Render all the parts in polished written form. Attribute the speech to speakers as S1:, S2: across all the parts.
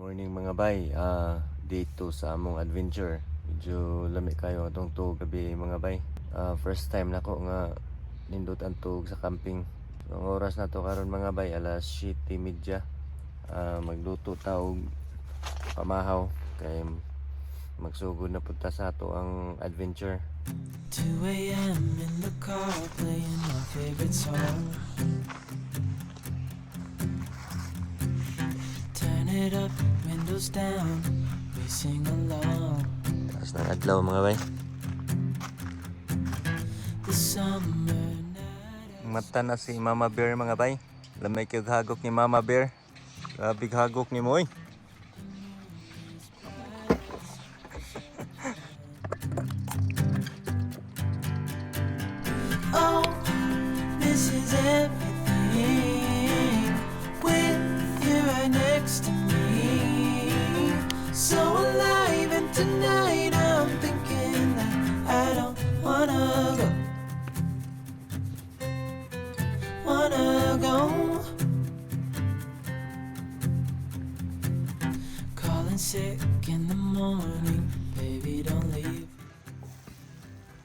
S1: Morning, mga bay, dito sa among adventure. Medyo lami kayo atong tuog gabi, mga bay. First time nako nga nindot ang tuog sa camping. So, ang oras na to karon, mga bay, alas 7:30. Magluto ta og pamahaw kay magsugod na pud ta sa ato ang adventure.
S2: 2 a.m. in the car playing my favorite song. Turn it up, windows down, we sing along.
S1: Taas ng adlaw, mga bay.
S2: The summer night.
S1: Mata na si Mama Bear, mga bay. Lamay kay hagok ni Mama Bear. Grabe hagok ni mo oy.
S2: Oh, this is everything with you right next to me. So alive, and tonight I'm thinking that I don't wanna go. Wanna go. Calling sick in the morning, baby, don't leave.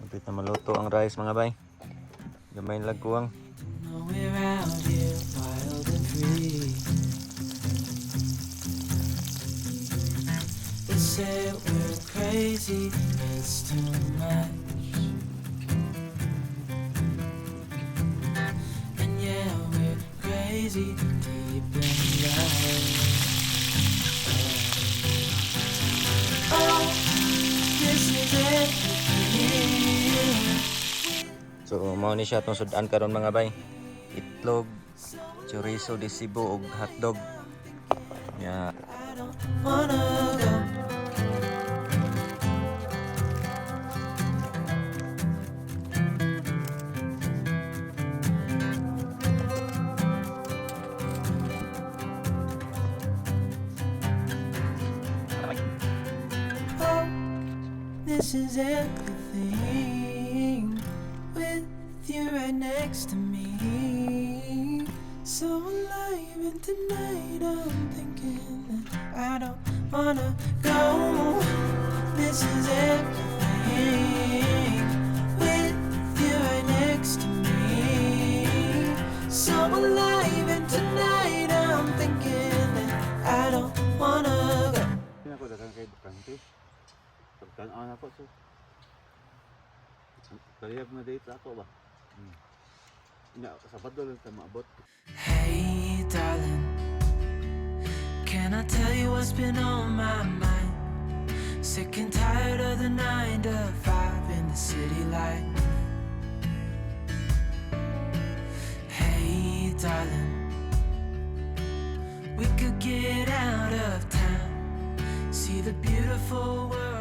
S1: Mapit na maluto ang rice, mga bay. Gamay lang kuwang.
S2: Know we're out here wild and free. They say we're crazy, it's too much. And yeah, we're crazy deep in love. Oh, this is everything.
S1: So mao ni siya atong sudan karon, mga bay. Itlog, chorizo de Cebu ug hotdog. Ya,
S2: I don't wanna go. Oh, this is everything with you right next to me. So alive, and tonight I'm thinking that I don't wanna go. This is everything with you right next to me. So alive, and tonight I'm thinking that I don't wanna go.
S3: Hindi ako daghang kay bakante. Pagtan-aw na ko so. Kalihap nga date sa ako ba? Ina Sabado lang ta maabot.
S2: Hey, darling, can I tell you what's been on my mind? Sick and tired of the 9 to 5 in the city life. Hey, darling, we could get out of town, see the beautiful world.